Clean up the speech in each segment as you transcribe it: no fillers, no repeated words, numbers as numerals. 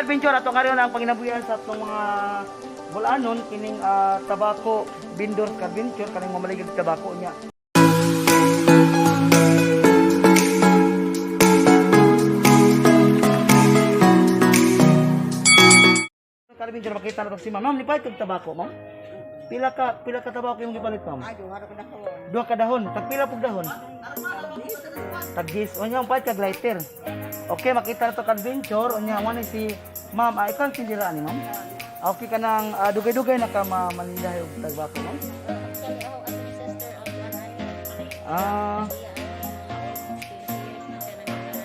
ka-adventure, ato karon ang panginabuhian sa atong mga bulanon kining tabako vendor ka-adventure, kaning mamaligag tabako niya. Ka-adventure, makita na to si ma'am. Ma'am, nipalit og tabako, ma'am. Pila ka tabako imong gipalit, ma'am? Ay, duha ra ko na Duha ka dahon. Tag pila pug dahon? Tag gis. Unya ang palit kag lighter. Okay, makita na to ka-adventure. Unya mo ni si ma'am, ikaw ang tindira ni ma'am. Okay ka nang dugay-dugay na ka manindahay og tagbako, ma'am. Actually, ako ato ni sister ang kuan.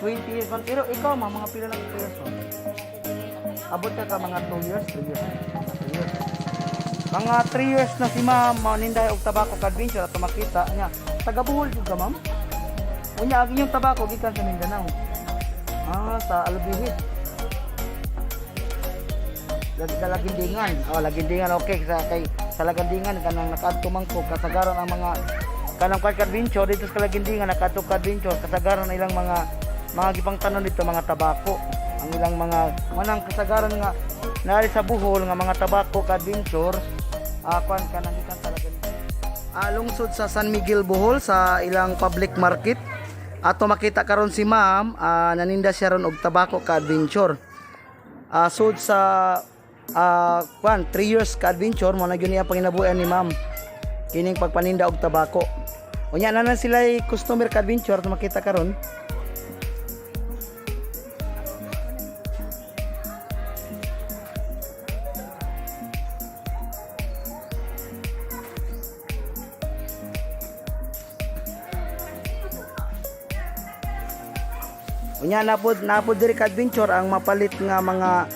20 years ma'am. Pero ikaw, ma'am, mga pila lang years, ma'am? Abot ka ka mga 2 years, 3 years. 3 years. Mga 3 years na si ma'am manindahay og tabako ka-adventure at makita niya. Taga Bohol jud ka, ma'am? Unya ang inyong tabako gikan sa Mindanao. Sa Alubihid. Lagindingan. Oh, Lagindingan, okay, sa kay sa Lagindingan kanang nakaadto man ko kasagaran ang mga kanang kay adventure dito sa Lagindingan, nakaadto ka adventure, kasagaran ang ilang mga gipangtanon dito mga tabako. Ang ilang mga manang kasagaran nga naari sa Bohol nga mga tabako ka adventure, kuan kanang gikan sa Lagindingan. Lungsod sa San Miguel, Bohol, sa ilang public market. Ato makita karon si ma'am, naninda siya ron og tabako ka adventure. Sud sa kwan 3 years ka adventure mo na gyud niya panginabuhian ni ma'am kining pagpaninda og tabako. Unya na na sila customer ka adventure ato makita karon. Unya napod diri ka adventure ang mapalit nga mga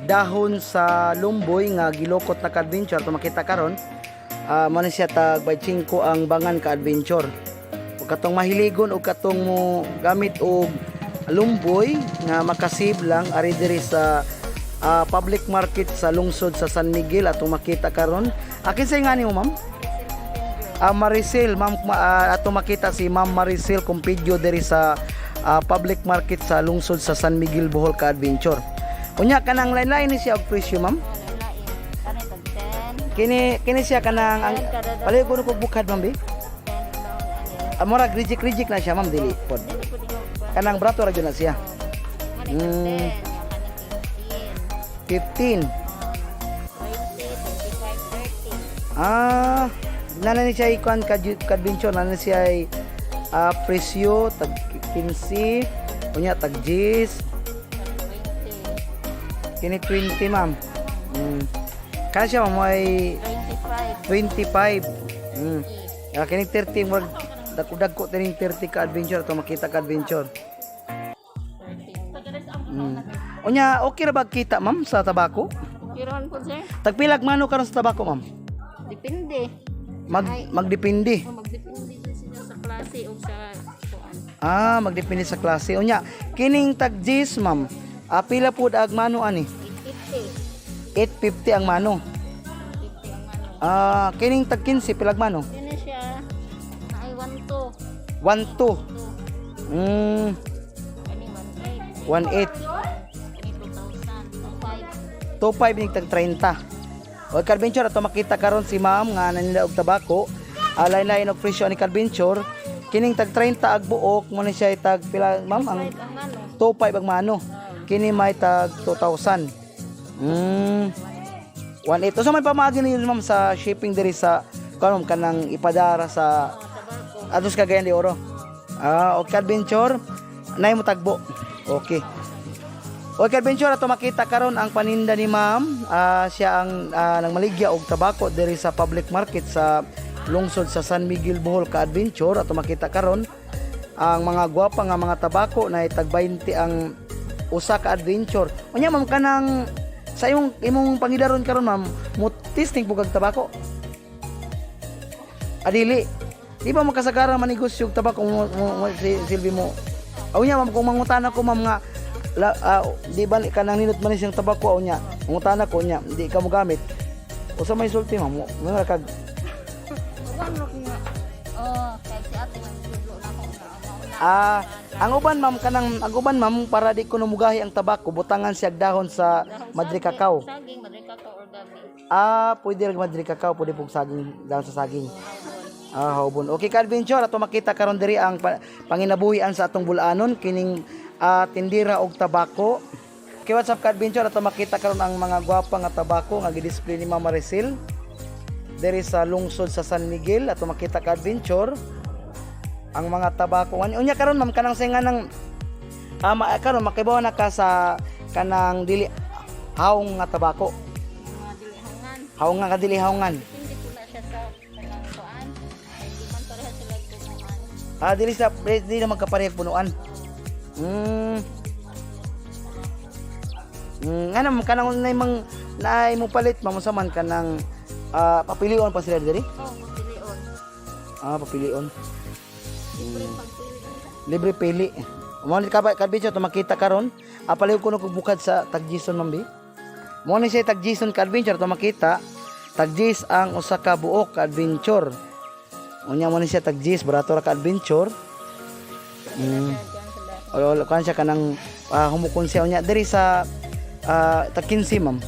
dahon sa lumboy nga gilokot na ka adventure ato makita karon. Mo ni siya tag 5 ang bangan ka adventure. Ug katong mahiligon og katong mo gamit og lumboy nga makasib lang ari diri sa public market sa lungsod sa San Miguel atong makita karon. Akin sa nga nimo, ma'am? Maricel, ma'am, ato makita si Ma'am Maricel Cumpidyo diri sa public market sa lungsod sa San Miguel, Bohol ka adventure. Unya kanang lain-lain ni siya og presyo, ma'am. Lain. Kani tag 10, Kini kini siya kanang ang palayo ko kog bukad, ma'am, bi. 10 daw ani. Murag reject-reject na siya, ma'am, dili pod. Dili pud ingon kuan. Kanang brato ra gyud na siya. Kani tag 10, kani 15. 15. 20, 25, 30. Nana ni siya ikuan ka adventure, nana siya ay presyo tag 15, unya tag 10, Kani 20, kini 20, ma'am. Kana siya, ma'am, ay 25. 25. Kining 30 murag dagko-dagko tining 30 ka adventure to makita ka adventure. 30. Unya okay ra ba kita, ma'am, sa tabako? Kiron po, sir. Tagpilag mano karon sa tabako, ma'am? Depende. Magdepende. O, magdepende siya sila sa klase o sa kuan. Magdepende sa klase. Unya kining tag Gs, ma'am. Pila pud ag mano ani? 850. 850 ang mano. 850 ang ano. Kining tag 15 pilag mano? Yun na siya. Ay, 1, 2. 12. 2. Kani 1, 8. 18. Kani 2,000. 2,500. 25 ning tag 30. O ka-adventure, ato makita karon si ma'am nga naninda og tabako. Lain-lain og presyo ani ka-adventure. Kining tag 30 ag buok mo ni siya tag pila, ma'am, ang 5 ang ano. 25 ang mano. Kini may tag 2,000. 18. So may pamaagi ninyo, ma'am, sa shipping diri sa kanon kanang ipadara sa Oh, tabako. atos Cagayan de Oro. Okay adventure, nay mo tagbo. Okay. Okay adventure, ato makita karon ang paninda ni ma'am. Siya ang nangmaligya og tabako diri sa public market sa lungsod sa San Miguel, Bohol ka adventure. Ato makita karon ang mga gwapa nga mga tabako na tag 20 ang usa ka adventure. Unya ma'am, kanang sa imong imong pangidaron karon, ma'am, mo testing pug kag tabako? Adili. Di ba makasagaran manegosyo og tabako mo, silbi mo? Aw niya ma'am, kung mangutana ko, ma'am, nga di ba kanang ninot man siyang tabako, aw niya mangutana ko niya di ka mo gamit. Usa may sulti, ma'am, mo kag Uwan ro nga. Oh, kay si ate man tudlo na ako nga. Mauna. Ang uban, ma'am, kanang ang uban, ma'am, para di ko numugahi ang tabako, butangan siya dahon sa Dahon madre saging, cacao. Saging, madre cacao or gabi. Ah, pwede rin madre cacao, pwede pong saging, dahon sa saging. Hawon. Ah, haubon. Okay, ka-adventure, ato makita karon diri ang panginabuhian sa atong bulanon kining tindira og tabako. Okay, what's up, ka-adventure, ato makita karon ang mga gwapa nga tabako nga gi-display ni Mama Resil diri sa lungsod sa San Miguel. Ato makita, ka-adventure, ang mga tabako. Unya karon, ma'am, kanang singa ng karon makibaw na ka sa kanang dili haong nga tabako. Mga dili hangan. Haong nga kadili haongan. Hindi po na siya sa kanang kuan. Ay, di man pareha sila punuan. Ah, dili sa dili na magkaparehag punuan. Ano kanang nay mang naay mo palit, ma'am, unsa man kanang papilion pa sila diri? Oh, pilion. Ah, papilion. Libre pagpili nila. Libre pili. Mo ni ka ka-adventure to makita karon. Ah, paliw ko no kog bukad sa Tagjison, ma'am bi. Mo ni siya Tagjison, ka-adventure, to makita. Tagjis ang usa ka buok, ka-adventure. Unya mo ni siya tagjis, barato ra, ka-adventure. Dyan sila. O kuan siya kanang humukon siya unya diri sa tag 15, ma'am.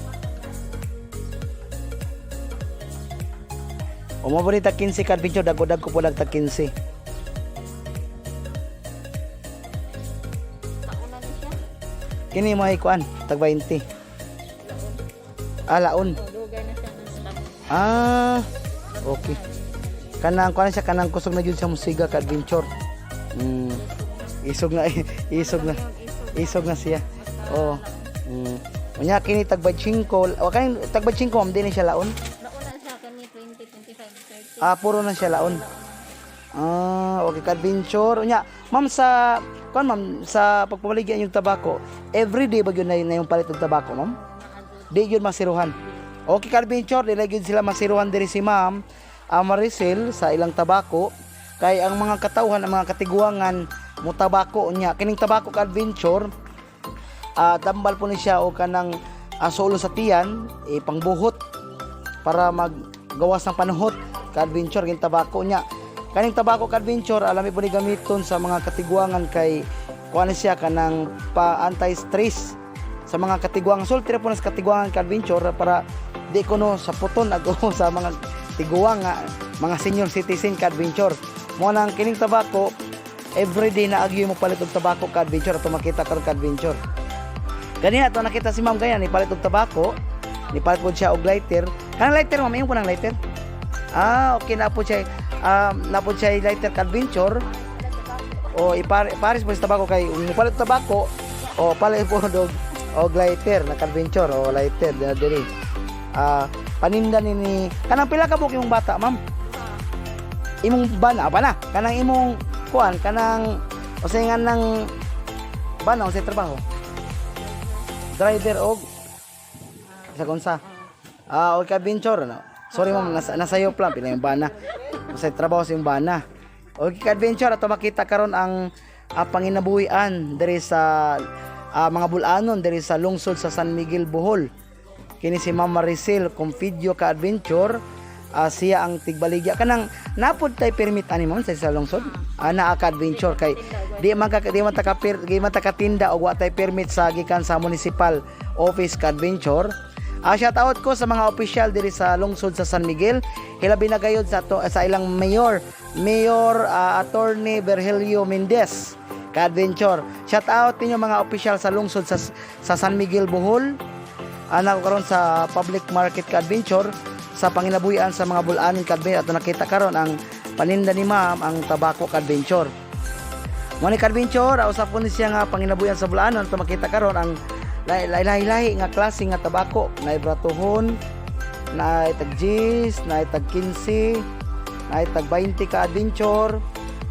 O mo ni tag 15, ka-adventure, dagko-dagko po lang tag 15. Kauna ni siya. Kini mo ay kuan tag 20. Laon. Ah, laon. Oh, dugay na siya ng stock. Ah, okay. Kanang kuan siya kanang kusog na jud sa musiga, ka adventure. Isog na isog na. Isog na siya. Oo. Unya kini tag 25. O kaning tag 25, ma'am, di ni siya laon. Nauna siya kani 20, 25, 30. Ah, puro na siya laon. Ah, okay ka adventure. Unya, ma'am, sa kuan, ma'am, sa pagpamaligya yung tabako, everyday ba yun na yung palit og tabako, ma'am? Di yun masiruhan. Okay ka adventure, di lang yun sila masiruhan diri si ma'am Maricel sa ilang tabako kay ang mga katawhan, ang mga katiguangan mo tabako. Unya kining tabako, ka adventure, tambal po ni siya o kanang sulo sa tiyan, eh, pangbuhot para maggawas ng panuhot, ka-adventure, kining tabako niya. Kaning tabako, ka-adventure, alami po ni gamiton sa mga katiguangan kay kuan siya kanang pa anti-stress sa mga katiguangan. Sulti ra po na sa katiguangan, ka-adventure, para di ko no sa puton ag sa mga tiguang nga mga senior citizen, ka-adventure. Mo nang kining tabako everyday na agyo mo palit og tabako, ka-adventure, ato makita karon, ka-adventure. Ganina to nakita si ma'am ganyan, nipalit og tabako, nipalit po siya og lighter. Kanang lighter, ma'am, imo ko ng lighter. Ah, okay na po siya. Na po siya lighter, ka-adventure. O ipares po sa tabako kay mupalit og tabako o palit po og lighter na, ka-adventure, o lighter dira diri. Ah, paninda ni kanang pila ka buok imong bata, ma'am? Imong bana, bana. Kanang imong kuan, kanang usay nga nang bana, usay trabaho? Driver og sa konsa. Ah, okay, ka-adventure, no. Sorry ma'am, nasa iyo plan pila yung bana. Sa trabaho sa yung bana. Okay ka-adventure, ato makita karon ang panginabuhian diri sa mga bulanon diri sa lungsod sa San Miguel, Bohol. Kini si Ma'am Maricel Confidio, ka-adventure, siya ang tigbaligya kanang napod tay permit ani, ma'am, sa lungsod. Ah, naa, ka-adventure, kay di man ta katinda og wa tay permit sa gikan sa municipal office, ka-adventure. Ah, shout out ko sa mga opisyal diri sa lungsod sa San Miguel. Hilabi na gayud sa ilang mayor, Mayor Attorney Virgilio Mendez, ka-adventure. Shout out ninyo mga opisyal sa lungsod sa San Miguel, Bohol. Ana ko karon sa public market, ka-adventure, sa panginabuhian sa mga bulanin, ka-adventure, at nakita karon ang paninda ni ma'am, ang tabako, ka-adventure. Mo ni, ka-adventure, usap ko ni siya nga panginabuhian sa bulanon ato makita karon ang lahi-lahi nga klase nga tabako, na bratuhon, na tag 10, na tag 15, na tag 20, ka-adventure.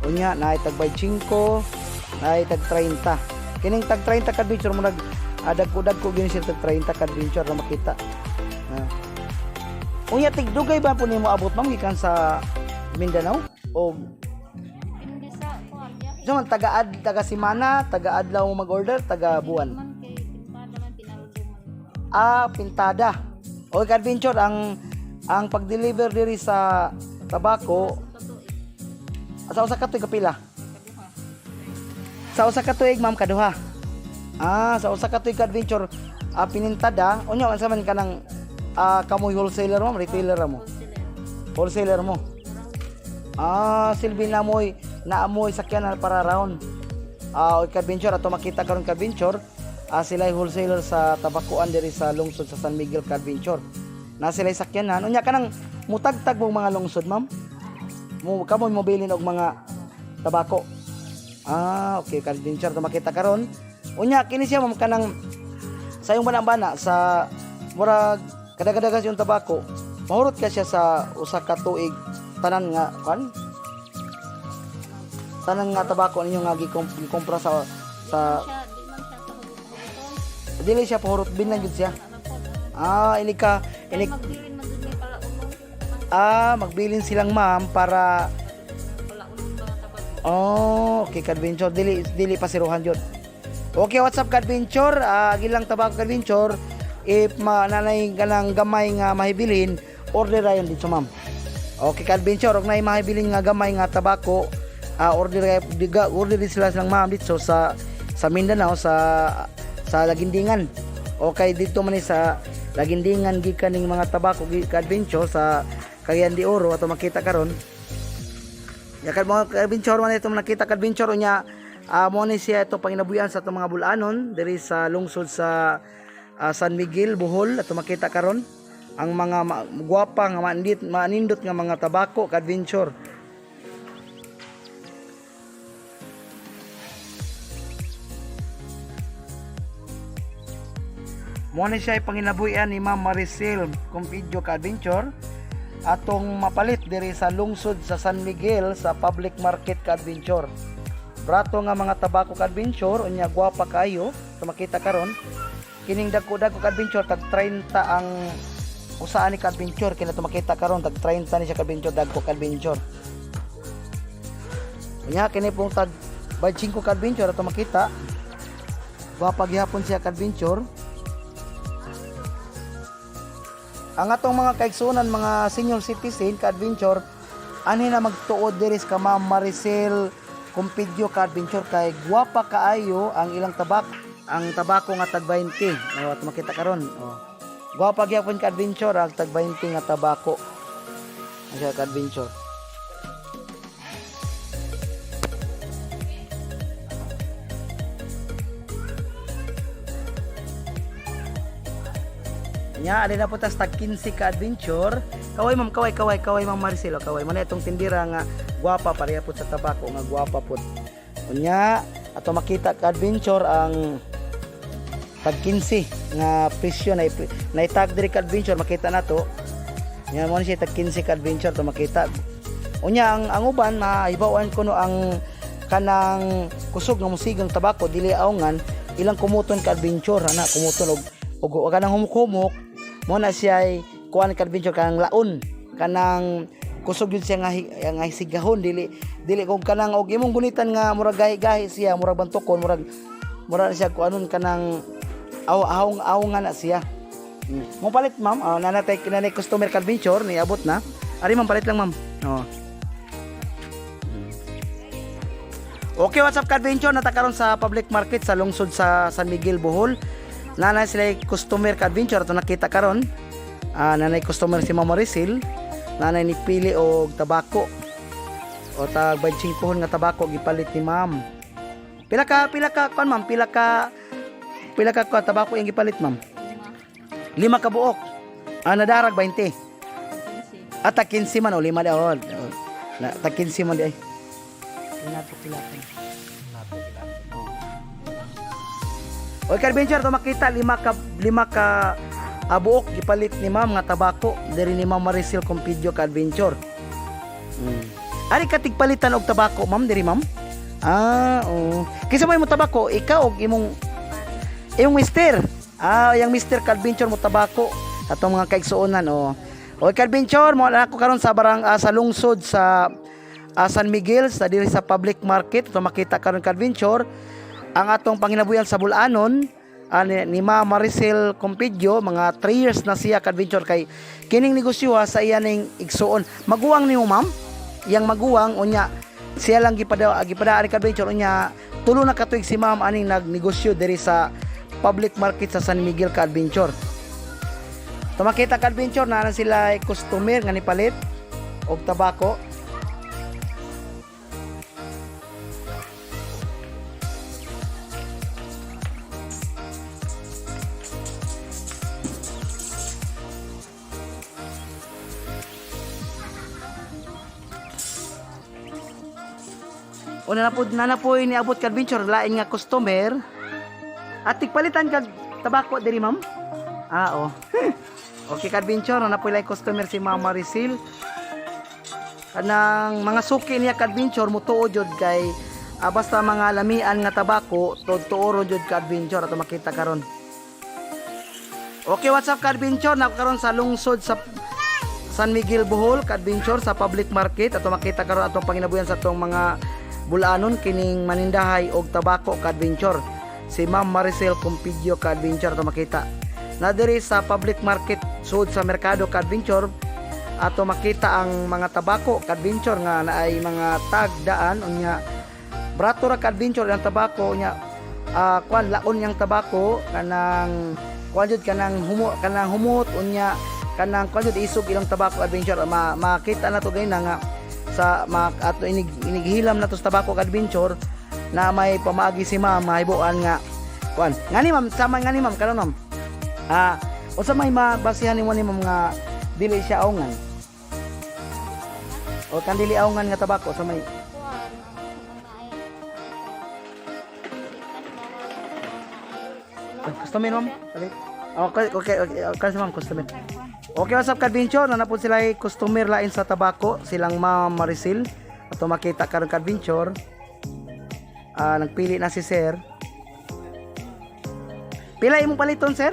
Unya na tag 25, na tag 30. Kining tag 30, ka-adventure, mo nag dagko-dagko gini siya tag 30, ka-adventure, na makita. Ah. Unya tigdugay ba po nimo abot, ma'am, gikan sa Mindanao o Hindi sa kuan biyahe. So, man, taga simana, taga adlaw mo mag-order, taga buwan? Man kay pintada man pinarudo man. Ah, pintada. Okay, adventure ang pag-deliver diri sa tabako Sa tuig. sa usa ka tuig kapila? Kaduha. Sa usa ka tuig, ma'am, kaduha. Sa usa ka tuig adventure, pinintada, unya unsa man kanang kamoy wholesaler ma'am, retailer mo? Wholesaler. Wholesaler mo. Silbi na moy naamoy sakyanan para round. O adventure ato makita karon ka adventure, sila wholesaler sa tabakuan diri sa lungsod sa San Miguel ka adventure. Na sila sakyanan. Unya kanang mutagtag mong mga lungsod, ma'am. Mo kamoy mobilin og mga tabako. Okay ka adventure to makita karon. Unya kini siya, ma'am, kanang sa iyong bana-bana sa murag kadagadagas yung tabako, mahurot ka siya sa usa ka tuig tanan nga kan tanan nga tabako ninyo nga gikumpra sa Siya, di man siya pahurot-huroton. Dili siya pahurot, binlan gyud siya. Ano po? Ini ka Kaya ini magbilin man dun may palaunong. Magbilin silang, ma'am, para Palaunong ba nga tabako? Oh, okay ka-adventure, dili dili pasiruhan jud. Okay, what's up ka-adventure? Gilang tabako ka-adventure, if mananay ganang gamay nga mahibilin, order rayon dito, ma'am. Okay ka-adventure, og nay mahibilin nga gamay nga tabako, order diga order din sila silang ma'am dito sa Mindanao sa Lagindingan. Okay, dito man ni sa Lagindingan gikan ning mga tabako ka-adventure sa Cagayan de Oro ato makita karon. Ya kad mga ka-adventure man itong nakita ka-adventure unya, mo ni siya ito panginabuyan sa itong mga bulanon diri sa lungsod sa San Miguel, Bohol ato makita karon ang mga gwapa nga maandit maanindot nga mga tabako ka-adventure. Mo ni siya panginabuyan ni Ma'am Maricel Compidyo ka-adventure atong mapalit diri sa lungsod sa San Miguel sa public market ka-adventure. Brato nga mga tabako ka-adventure, unya gwapa kayo, so makita karon kining dagko-dagko ka-adventure tag 30 ang usaan ni ka-adventure kini to makita karon tag 30 ni siya ka-adventure, dagko ka-adventure. Unya kini pong tag 25 ka-adventure ato makita. Gwapa gihapon siya ka-adventure. Ang atong mga kaigsunan, mga senior citizen ka-adventure, ani na magtuod diri sa Ma'am Maricel Compidyo ka-adventure kay gwapa kaayo ang ilang tabak, ang tabako nga tag 20. Oh, at makita karon. Oh. Gwapa gyapon ka-adventure ang tag 20 nga tabako. Ang siya ka-adventure. Nya, ali na po tas tag 15 ka adventure. Kaway ma'am, kaway, kaway, kaway ma'am Maricel, oh, kaway. Muna itong tindira nga gwapa pareha po sa tabako nga gwapa po. Unya, ato makita ka adventure ang tag 15 nga presyo na naitag diri ka adventure makita nato. Nya mo ni siya tag 15 ka adventure to makita. Unya ang uban mahibaw-an kuno ang kanang kusog nga musigang tabako dili awngan ilang kumuton ka adventure ana kumuton og kanang humuk-humuk mo na siya ay kuan ka adventure kanang laon kanang kusog yun siya nga, nga sigahon dili dili kung kanang og imong gunitan nga murag gahi-gahi siya murag bantukon murag murag siya kuanon kanang aw aw aw nga na siya. Mo palit ma'am, nanatay nanay customer ka adventure niabot na. Ari ma'am, palit lang ma'am. Oh. Okay, what's up ka-adventure? Nata karon sa public market sa lungsod sa San Miguel, Bohol. Nanay sila customer ka-adventure ato nakita karon. Nanay customer si Ma'am Maricel. Nanay ni pili og tabako. O tag 25 nga tabako gipalit ni ma'am. Pila ka kuan ma'am, pila ka kuan tabako yung gipalit ma'am? Lima. Lima ka buok. Nadarag 20. 15. Tag 15 man o lima di oh. Na tag 15 man di ay. Nato kilakan. Oy, ka-adventure to makita lima ka abuok gipalit ni ma'am nga tabako diri ni Ma'am Maricel Compidyo ka-adventure. Ari ka tigpalitan og tabako ma'am diri ma'am? Oo. Kinsa may mo tabako? Ikaw og imong imong mister. Yang mister ka-adventure mo tabako atong mga kaigsuonan oh. Oy ka-adventure, mo na ako karon sa barang sa lungsod sa San Miguel sa diri sa public market to makita karon ka-adventure ang atong panginabuyan sa Bulanon ni Ma Maricel Compidyo, mga 3 years na siya ka-adventure kay kining negosyo ha, sa iya ning igsuon maguwang nimo ma'am, iyang maguwang unya siya lang gipada gipadaan ka-adventure unya. Tulo na katuig si ma'am aning nagnegosyo diri sa public market sa San Miguel ka-adventure. Tumakita ka-adventure na sila customer nga nipalit og tabako. Una na po na po niabot ka-adventure lain nga customer. At tigpalitan kag tabako diri, ma'am. Ah, oh. Okay ka-adventure, na po ilay customer si Ma'am Maricel. Kanang mga suki niya ka-adventure mutuo jud kay basta mga lamian nga tabako tuod jud ka-adventure ato makita karon. Okay, what's up ka-adventure? Na karon sa lungsod sa San Miguel, Bohol, ka-adventure, sa public market ato makita karon atong panginabuyan sa atong mga bulanon kining manindahay og tabako ka-adventure. Si Ma'am Maricel Compidyo ka-adventure ato makita. Na diri sa public market sud sa merkado ka-adventure ato makita ang mga tabako ka-adventure nga naay mga tag daan unya brato ra ka-adventure ang tabako unya kuan laon niyang tabako kanang kuan jud kanang humo kanang humot unya kanang kuan jud isog ilang tabako adventure. Makita na to gay na nga sa ato inig inighilam na to sa tabako adventure na may pamaagi si ma'am mahibuan nga kuan ngani ma'am sama ngani ma'am karon ma'am unsa may mabasihan nimo ni ma'am nga dili siya awngan o kan dili awngan nga tabako sa may Kuan, ang kanang naay. Ay, customer ma'am. Palit. Okay. Okay, ma'am, customer. Okay, what's up ka-adventure? Na po sila ay customer lain sa tabako, silang Ma'am Maricel. Ato makita karon ka-adventure. Nagpili na si sir. Pila imong paliton, sir?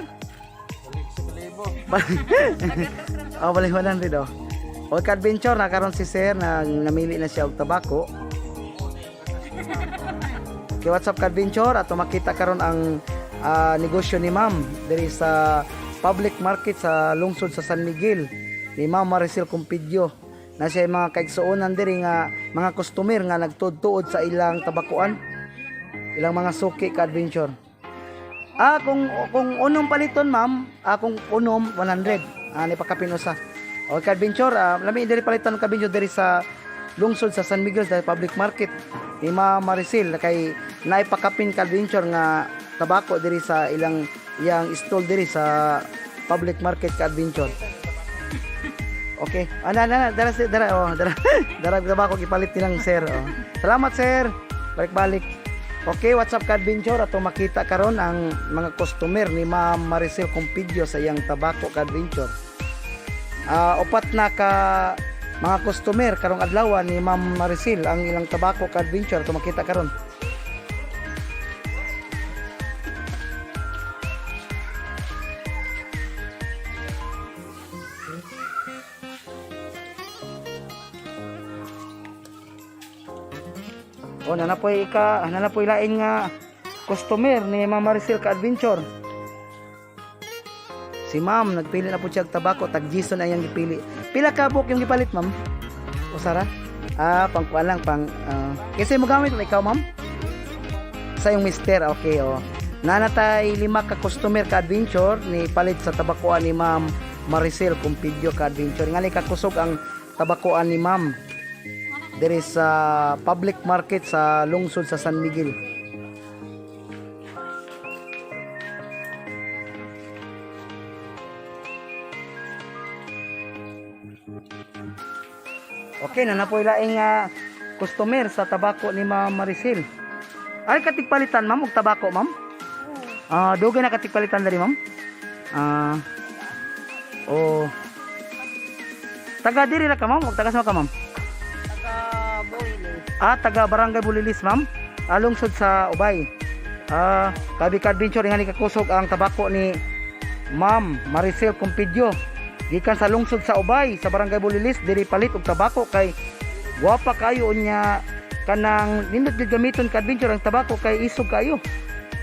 Oh, balik 100 oh. Okay, ka-adventure na karon si sir na namili na siya og tabako. Okay, what's up ka-adventure? Ato makita karon ang negosyo ni ma'am diri sa public market sa lungsod sa San Miguel ni Ma'am Maricel Compidyo na siya yung mga kaigsuonan diri nga mga customer nga nagtuod-tuod sa ilang tabakuan, ilang mga suki ka-adventure. Kung unom paliton ma'am, kung unom 100. Ni pakapinusa. Okay, ka-adventure, lami diri paliton ka-adventure diri sa lungsod sa San Miguel sa public market ni Ma'am Maricel kay naipakapin ka-adventure nga tabako diri sa ilang iyang stall diri sa public market ka-adventure. Okay. Ana ana dara dara oh dara dara tabako gipalit nilang sir oh. Salamat sir. Balik-balik. Okay, what's up ka-adventure? Ato makita karon ang mga customer ni Ma'am Maricel Compidyo sa iyang tabako ka-adventure. Upat na ka mga customer karong adlaw ni Ma'am Maricel ang ilang tabako ka-adventure ato makita karon. O nanapoy ka, nanapoy lain nga customer ni Ma'am Maricel ka-adventure. Si Ma'am nagpili na po siya og tabako, tag Jason na iyang gipili. Pila ka buok yung gipalit, ma'am? Usara? Pang kuan lang pang kasi mo gamit mo ikaw, ma'am? Sa yung mister, okay oh. Nanatay lima ka customer ka adventure ni palit sa tabakuan ni Ma'am Maricel Cumpidyo ka adventure. Ngali kakusog ang tabakuan ni Ma'am diri sa public market sa lungsod sa San Miguel. Okay, na napoy laing customer sa tabako ni Ma'am Maricel. Ay katigpalitan ma'am og tabako ma'am? Dugay na katigpalitan diri ma'am? Oh. Taga diri ra ka ma'am, og taga sa ka ma'am? Taga Boyle. Taga Barangay Bulilis, ma'am. Lungsod sa Ubay. Kabi ka adventure nga ni kakusog ang tabako ni Ma'am Maricel Compidyo. Gikan sa lungsod sa Ubay, sa Barangay Bulilis, diri palit og tabako kay gwapa kayo unya kanang nindot gyud gamiton ka adventure ang tabako kay isog kayo.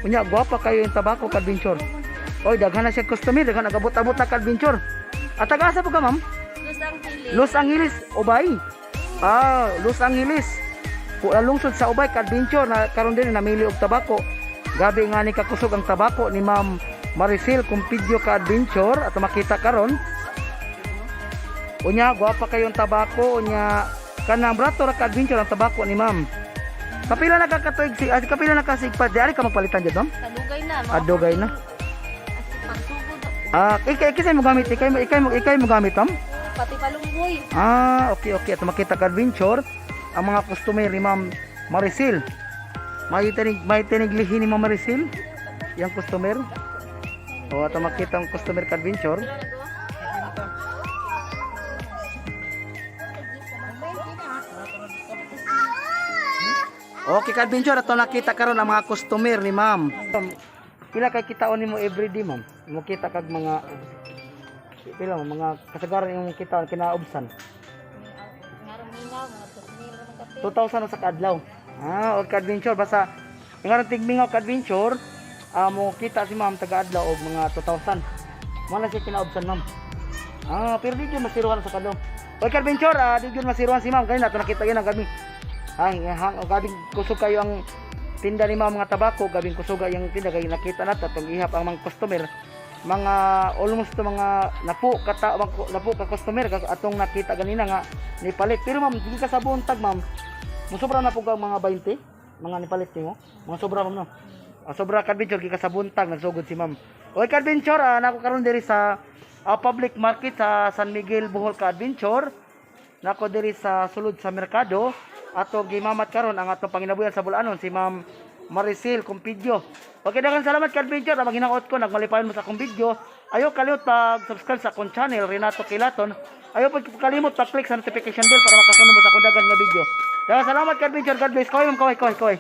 Unya gwapa kayo yung tabako ka adventure. Oy, daghan na siya customer, daghan nagabot-abot na ka adventure. At taga asa po ka, ma'am? Los Angeles. Los Angeles, Ubay. Los Angeles. Lungsod sa Ubay ka-adventure na karon din namili og tabako. Gabi nga ni kakusog ang tabako ni Ma'am Maricel Cumpidyo ka-adventure at makita karon. Unya, gwapa kayong tabako, unya kanang brato ra ka-adventure ang tabako ni Ma'am. Kapila na kakatuig si ah, kapila na kasigpad di ari ka magpalitan jud, Ma'am? Sa dugay na. Mga Ah, dugay na. As pagsugod. Ah, ikay ikay mo gamit, ikay mo gamit, Ma'am? Pati palunggoy. Ah, okay. At makita ka adventure ang mga customer ni Ma'am Maricel. May tinig lihi ni Ma'am Maricel. Yang customer. O, at makita ang customer ka adventure. Okay ka adventure, ato nakita karon ang mga customer ni Ma'am. Pila kay kitaon nimo everyday, Ma'am? Mo kita kag mga pila mga kasagaran imong kitaon kinaubsan? Ngarong minaw, mga 2,000 ra man kapil. 2,000 sa kaadlaw. Ah, og ka-adventure basta ingaron tigmingaw ka-adventure, mo kita si ma'am taga-adlaw og mga 2,000. Mo na siya kinaubsan, ma'am. Ah, pero di gyud masiruhan sa kadlaw. Og ka-adventure, di gyud masiruhan si ma'am kanina to nakita yun ang gabi. Hang, hang, og gabing kusog kayo ang tinda ni ma'am mga tabako, gabing kusog ang tinda kay nakita nato atong ihap ang mga customer, mga almost to mga napo ka customer atong nakita ganina nga nipalit. Pero ma'am, di ka sa buntag, ma'am, musobra na po kang mga 20 mga nipalit nimo, mga sobra, ma'am, no? Ah, sobra ka-adventure, gikan sa buntag nagsugod si ma'am. Oy ka-adventure, nako karon diri sa public market sa San Miguel, Bohol ka-adventure. Nako diri sa sulod sa merkado, ato gimamat karon ang atong panginabuyan sa Bulanon, si Ma'am Maricel Cumpidyo. Okay, daghang salamat ka-adventure, ang ginaot ko nagmalipayon mo sa akong video. Ayo kalimot pag-subscribe sa akong channel Renato Kilaton. Ayo pag kalimot pag-click sa notification bell para makasunod mo sa akong dagan nga video. Daghang salamat ka-adventure. God bless. Kaway ma'am, kaway, kaway, kaway.